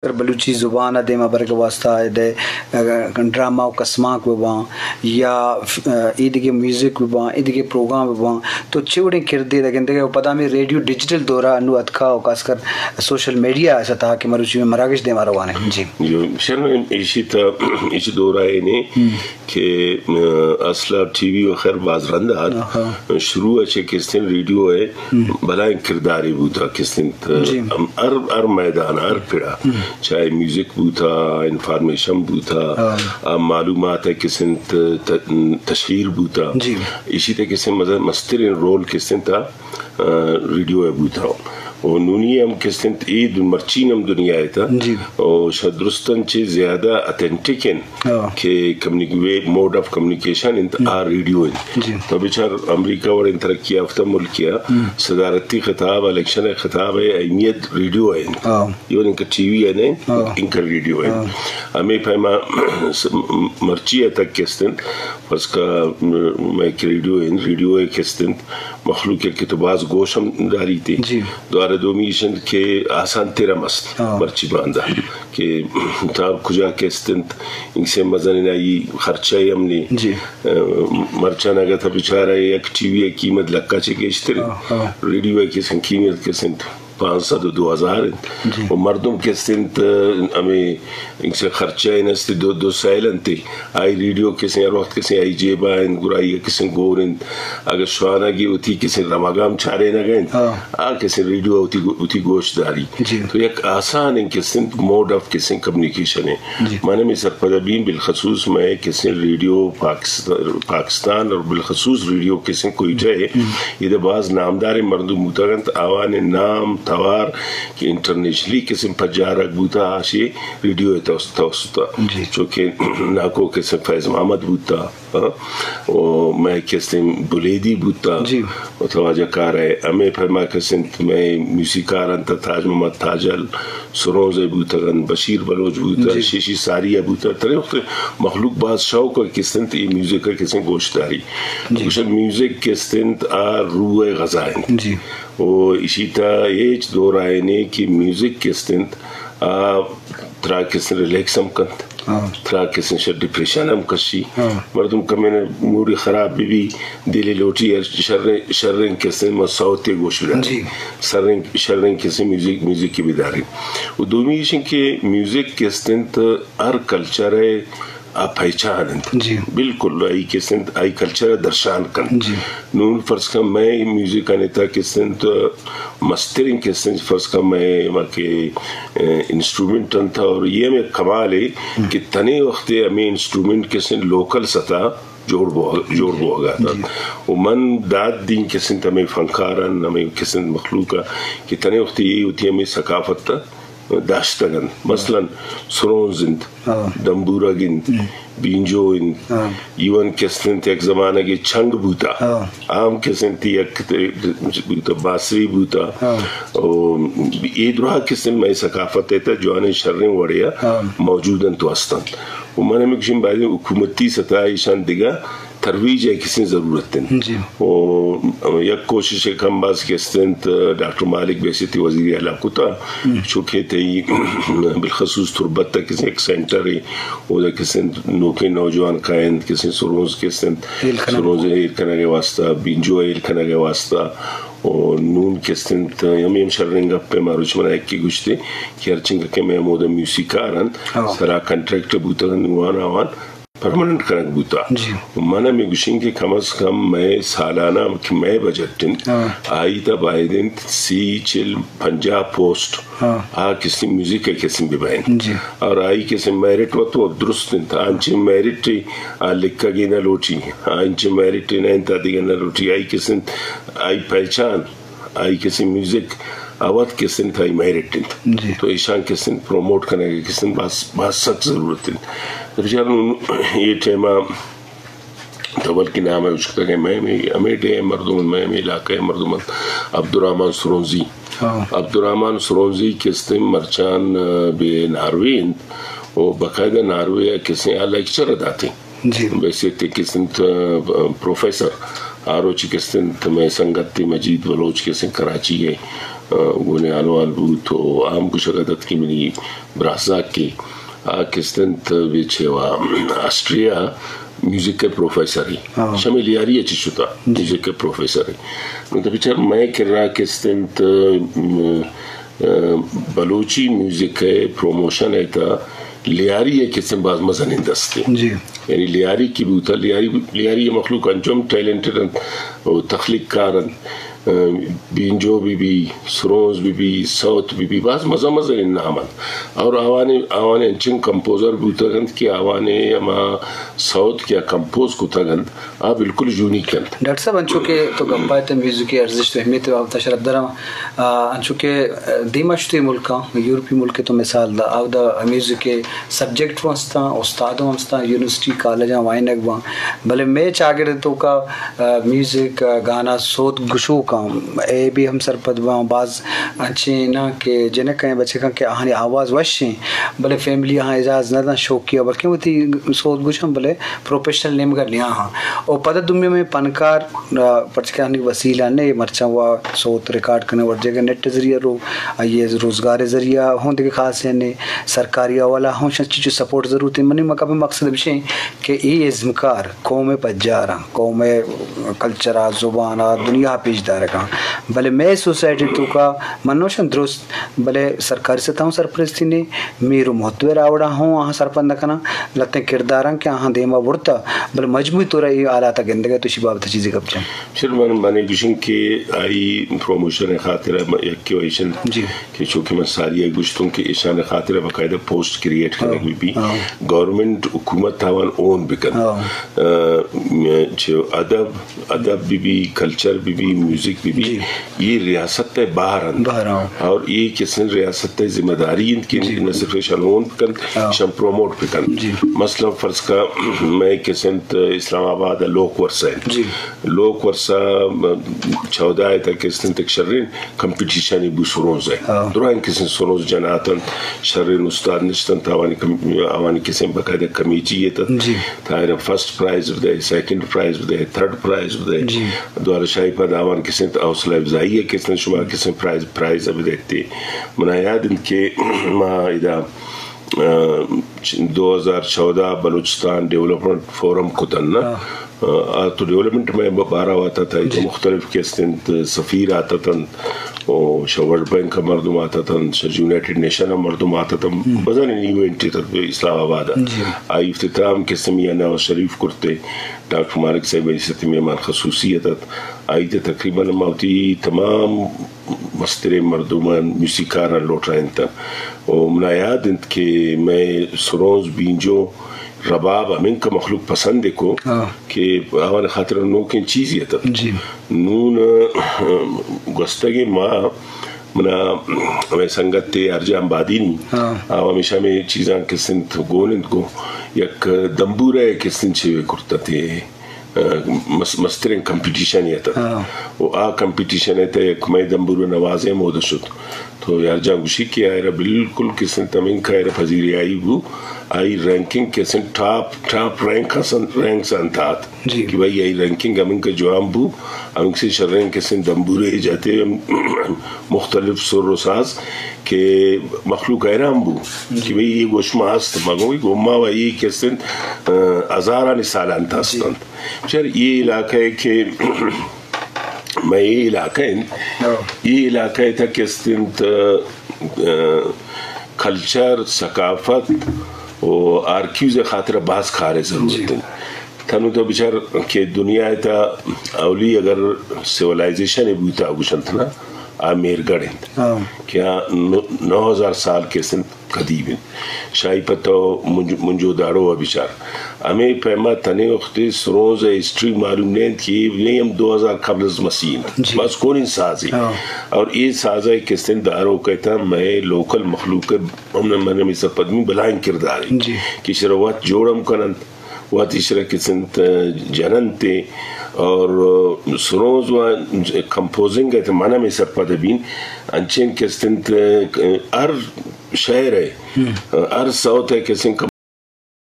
اگر بلوچی زبان ء دیما برگ ء واسطہ اد ء ڈرامہ و کسمانک بہ باں یا ایدگہ میوزک بہ باں، ایدگہ پروگرام بہ باں، تو چے وڑیں کردے دا گندگے؟ و پدا ہمے ریڈیو ڈیجیٹل دورہ انو اتکا و خاص کر سوشل میڈیا ء سطح کہ مروچی میں مراگش دیما روان ہیں۔ جی۔ جو شر ایشی تا ایشی دورہ نے کہ اصلا ٹی وی و خیر باز رند آت، شروع ء چہ کستیں ریڈیو ء بلائیں کردارے بوتا کستیں، ہر، ہر میدان، ہر پڑا، چاہے میوزک بوتا، انفارمیشن بوتا، آ معلومات ء کسنت ت-، تشہیر بوتا۔ ایشی تے کسن مز-، مسترین رول کسنت آ، آ، ریڈیو ء بوتا۔ و نونی ہم کسنت اے دن-، مرچی ہم دنیا ء تا۔ و شاید درستاں چہ زیادہ اتھنٹک انت۔ کہ کمیونیک-، وے موڈ آف کمیونیکیشن انت، آ ریڈیو انت۔ تو بچار امریکہ وڑیں ترقی یافتہ ملک ء صدارتی خطاب، الیکشن ء خطاب ء اہمیت ریڈیو ء انت۔ ایون انکہ ٹی وی ء نہ انت، انکہ ریڈیو ء انت۔ ہمے پیما س-، مرچی ء تک کست انت، فرض کا مئے کہ ریڈیو انت، ریڈیو ء کست انت، مخلوق ء کہ تو باز گوش ہم داریت۔ دوارہ دومی ایش انت کہ آسان تر ہم است مرچی باندا۔ کہ تا کجا کست انت، انکسے مزنین آئی خرچہ ہم نے۔ مرچان اگہ تا بچارہ یک ٹی وی قیمت لکا چہ گیشتر انت، ریڈیو کسن قیمت کسن پانچ سد و دو ہزار انت۔ و مردم کست انت، ہمیں انکسے خرچہ انت، دو، دو سیل انت۔ آئی ریڈیو کسیں ہر وقت کسیں آئی جیبا انت، گڑا آئی کسیں گور انت۔ اگہ شوانگی وتی کسیں رمگا ہم چارینگا انت، آ کسیں ریڈیو وتی گو-، وتی گوش داری۔ تو یک آسان انت کسیں موڈ آف کسیں کمیونیکیشن انت۔ من ہمیں سرپدہ بین بالخصوص مئے کسیں ریڈیو پاکست-، پاکستان اور بالخصوص ریڈیو کسیں کوئٹہ ء، ادا باز نامدار مردم بوتگ انت، آوان نام توار کہ انٹرنیشنلی کسیں پجارگ بوتا، آشی ریڈیو ء توس-، توسط ء۔ چونکہ ناکو کسیں فیض محمد بوتا، ہاں، و مئے کسیں بلیدی بوتا، و تو واجہ کار ء ہمے پیما کسنت مئے موسیقار انت، تاج محمد تاجل، سرونز ء بوتگ انت، بشیر بلوچ بوتا، شیشی ساری ء بوتا۔ ترے وقت مخلوق باز شوق ء کسنت اے میوزک ء کسیں گوشداری۔ گوشن میوزک کسنت آ روح ء غذا انت۔ و اشی تا ہچ دو رائے نے کہ میوزک کسنت آ ترا کسن ریلیکس ہم کنت، ترا کسن شر ڈپریشن ہم کشی۔ مردم کمین موڈی خراب بی بی، دلی لوٹی ہر شریں، شریں کسن ما صوت گوش بداری۔ شریں، شریں کسن میوزک، میوزک کی بداری۔ و دومی ایشن کہ میوزک کسن تو ہر کلچر ہے آ پہچان انت۔ بالکل، آئی کسنت، آئی کلچر درشان کنت۔ نون فرض کن مئے میوزک آنے تا کسنت مسترین کسنت فرض کن مئے ما کہ، اے، انسٹرومنٹ انت اور یہ ہمیں کمال ہے کہ تنے وقت ہمیں انسٹرومنٹ کسنت لوکل سطح جوڑ بو-، جوڑ بوگا تھا۔ و من داد دین کسنت ہمیں فنکارن، ہمیں کسنت مخلوق کہ تنے وقت یہ ہوتی ہمیں ثقافت تا داشتگ انت۔ مثلاً سرونز انت، دمبورگ انت، بینجو انت، ایون کسنت یک زمانگے چنگ بوتا، عام کسنت یک بوتا، باسری بوتا۔ او اے درا کسنت مئے ثقافت ء تہ جوانیں شریں وڑے ء موجود انت و است انت۔ و من ہمے گوشیں باید حکومتی سطح ایشان دگہ ترویج ء کسیں ضرورت انت۔ و یک کوشش ء کم باز کہ است انت، ڈاکٹر مالک بحیثیت وزیر اعلیٰ کتا، چونکہ تئی بالخصوص تربت ء کسیں یک سینٹر ہے، اودا کسیں نوکیں نوجوان کائنت، کسیں سرونز کسنت، سرونز ہیل کنگ ء واسطہ، بینجو ہیل کنگ ء واسطہ، و نون کسنت، ہمے ہم شریں گپ ء مروچ منا یکے گوشتے کہ ہرچنگ کہ مئے ہمودا میوسیکار انت، سرا کنٹریکٹ بوتگ انت، نوان آوان پرماننٹ کنگ بوتا۔ من ہمے گوشیں کہ کم از کم مئے سالانہ کہ مئے بجٹ انت، آئی تا باید انت سی، چل، پنجاہ پوسٹ آ کسیں میوزک ء کسیں ببین۔ اور آئی کسیں میرٹ وت و درست انت، آنچیں میرٹ آ لکھگے نہ لوٹی، آنچیں میرٹ نہ انت آ دگہ نہ لوٹی، آئی کسیں آئی پہچان آئی کسیں میوزک آ وت کسنت آئی میرٹ انت۔ تو ایشان کسنت پروموٹ کنگ ء کسنت باز، باز سک ضرورت انت۔ تو بچار نون اے ٹائم ء تو بلکہ نام ء اشکتگ ء مئے، مئے ہمے ڈیھ ء مردم انت، مئے ہمے علاقہ ء مردم انت۔ عبدالرحمن سرونزی۔ عبدالرحمن سرونزی کسنت مرچان، ء، بہ ناروے انت و باقاعدہ ناروے ء کسیں آ لیکچر ء داتیں۔ بحیثیت کسنت، ء، پروفیسر، آ روچی کسنت مئے سنگت مجید بلوچ کسنت کراچی ء گون ءَ حال وال بوت و آ ہم گوشگ ءَ ات کہ منی براززاک کہ آ کستنت بچے و آسٹریا میوزک ءِ پروفیسر ایں۔ ہاں۔ شمے لیاری ءَ چہ شتا، جی۔ میوزک ءِ پروفیسر ایں۔ نوں تو بچار مئے کرا کستنت، م، ءَ، بلوچی میوزک ءِ پروموشن ءِ تہا لیاری ءِ کسیں باز مزنیں دستے۔ جی۔ یعنی لیاری کی بوتا، لیاری، لیاری ءِ مخلوق انچو ہم ٹیلنٹڈ انت و تخلیق کار انت۔ ءَ، بینجو بی بی، سرونز بی بی، سوت بی بی، باز مزن مزنیں نام انت۔ اور آوانے، آوانے انچیں کمپوزر بوتگ انت کہ آوانے ہما سوت کہ کمپوز کتگ انت، آ بالکل یونیک انت۔ ڈاکٹر صاحب، انچو کہ تو گپ ءَ ات میوزک ءِ ارزشت و اہمیت ءِ بابت ءَ شرف دراں، آ، انچو کہ، آ، دیما شتوی ملکاں، یورپی ملک ءِ تو مثال دا، اودا میوزک ءِ سبجیکٹ ہم استاں، استاد ہم استاں، یونیورسٹی، کالجاں وانینگ باں، بلے مئے چاگرد ءِ توکا، آ، میوزک، آ، گانا، سوت گشوکاں اے بی ہم سرپد باں، باز انچیں نہ کہ جنکاں بچکاں کہ آہانی آواز وش ایں، بلے فیملی آہاں اجاز نہ داں شوقی ءَ، بلکیں وتی سوت گشاں، بلے پروفیشنل نیمگ ءَ نیاہاں۔ او پدا دومی ہمے پنکار، آ، پرچہ کہ آہانی وسیلہ نے، مرچاں وا سوت ریکارڈ کنگ ورجے کہ نیٹ ءِ ذریعہ رو، آئی ءِ روزگار ءِ ذریعہ ہوں دگہ خاصیں نے، سرکاری حوالہ ہوں چنچو سپورٹ ضرورت ایں۔ منی مقام مقصد ہمیش ایں کہ اے ازمکار قوم ءِ پجاراں، قوم ءِ کلچر ءَ، زبان ءَ، دنیا ءَ پیش دارگاں۔ بلے مئے سوسائٹی ءِ توکا من نوشن درست، بلے سرکاری سطح ہوں سرپرستی نے، میر و مہتبر آوڑا ہوں آہاں سرپد نہ کناں، لہتیں کرداراں کہ آہاں دیما برتا، بلے مجموعی طور ءَ اے حالات ءَ گندگ ءَ تو اشی بابت ءَ چیزے گپ جن۔ سر، من، من گوشن کہ آئی پروموشن ءِ خاطر ءَ یکے و ایشن جی۔ کہ چونکہ من ساری ءَ گوشتوں کہ ایشان ءِ خاطر ءَ باقاعدہ پوسٹ کریئیٹ کنگ ہاں۔ بی بی، ہاں۔ گورنمنٹ حکومت آوان اون بکن۔ ہاں۔ آ، چہ ادب، ادب بی بی، کلچر بی بی، میوزک بی بی، جی۔ یہ ریاست ءِ بہر انت۔ بہر، ہاں۔ اور یہ کسن ریاست ءِ ذمہ داری انت کہ جی۔ نہ صرف ایشان اون بکن، ہاں۔ ایشان پروموٹ بکن۔ جی۔ مثلاً فرض کا، مئے کسنت اسلام آباد ءَ لوک ورثہ انت۔ جی۔ لوک ورثہ، م، چودہ ءِ تک کسنت ایک شرین کمپٹیشن بو سرونز ءِ۔ ہاں۔ درائیں کسیں سرونز جن آتنت، شریں استاد نشتنت، آوانی کم-، آوانی کسیں باقاعدہ کمیٹی اتنت۔ جی۔ تاہر فرسٹ پرائز بدے، سیکنڈ پرائز بدے، تھرڈ پرائز بدے۔ جی۔ دوارہ شاہی پد آوان کسیں حوصلہ افزائی ءَ کسیں شما کسیں پرائز، پرائز بدے تے۔ منا یاد انت کہ ما ادا، آ، دو ہزار چودہ بلوچستان ڈیولپمنٹ فورم کتن نا۔ ہاں۔ آ، تو ڈیولپمنٹ مئے بارہ ءَ آتت، جی۔ مختلف کسنت سفیر آتتنت، او شہ ورلڈ بینک ءَ مردم آتتنت، شہ یونائیٹڈ نیشن ءَ مردم آتتنت، ہم۔ بزن ایونٹ اتت اسلام آباد ءَ۔ جی۔ آئی افتتاح ہم کسن میاں نواز شریف کرتے، ڈاکٹر مالک صاحب آئی ستی مہمان خصوصی اتت۔ آئی تے تقریباً ما وتی تمام مستریں مردماں، موسیقاراں لوٹائینتاں۔ و منا یاد انت کہ مئے سرونز، بینجو، رباب ہمینکہ مخلوق پسند کو ہاں۔ کہ آوان خاطر نوکیں چیزی اتت۔ جی۔ نون، گوستگیں ماہ منا ہمے سنگت ارجان بادینی، ہاں۔ آ ہمیشہ ہمے چیزاں کسنت گون انت گو، یک دمبورہ کسنت چے کرتتے۔ مس-، مستریں کمپٹیشن اتت۔ ہاں۔ و آ کمپٹیشن ءِ تہ یک مئے دمبورو نوازیں مود شت۔ تو یار جان گوشی کہ آئرا بالکل کسنت ہمینکہ آئرا پذیرائی بو، آئی رینکنگ کسنت ٹاپ، ٹاپ رینک ہسن، رینکس انت آت۔ جی۔ کہ بھئی آئی رینکنگ ہمینکہ جوان بو، ہمینکہ سے شریں کسنت دمبورے جاتے مختلف سر و ساز کہ مخلوق حیران بو جی۔ کہ بھئی یہ گوش ما ہست، ما گو گو ما و یہ کسنت، آ، ہزارانی سالان تا جی۔ ہستنت۔ چر یہ علاقہ ہے کہ مئے یہ علاقہ انت، ہاں۔ یہ علاقہ ءِ تہ کسنت، آ، کلچر، ثقافت و آرکیوز ءِ خاطر باز کار ءِ ضرورت جی۔ انت۔ تنو تو بچار کہ دنیا ءِ تہ اولی اگر سیولائزیشن بوتا گوشنت نا، آ مہرگڑھ انت۔ ہاں۔ کہ آ نو-، نو ہزار سال کسنت قدیم انت۔ شاہی پہ تو منج-، منجو داڑو ءَ بچار۔ ہمے پیما تنے وختے سرونز ءِ ہسٹری معلوم نہ انت کہ اے ہم دو ہزار قبل از مسیح انت۔ جی۔ بس کونیں سازے۔ ہاں۔ اور اے ساز ءِ کسنت داروک ءِ تہ مئے لوکل مخلوق ءِ ہم من ہمے سرپد بلائیں کردارے۔ جی۔ کہ شر وت جوڑ ہم کننت، وت ایشرا کسنت جننت اور سرونز و کمپوزنگ ءِ تہ من ہمے سرپد بین انچیں کسنت ہر شعر ءِ، ہر سوت ءِ کسیں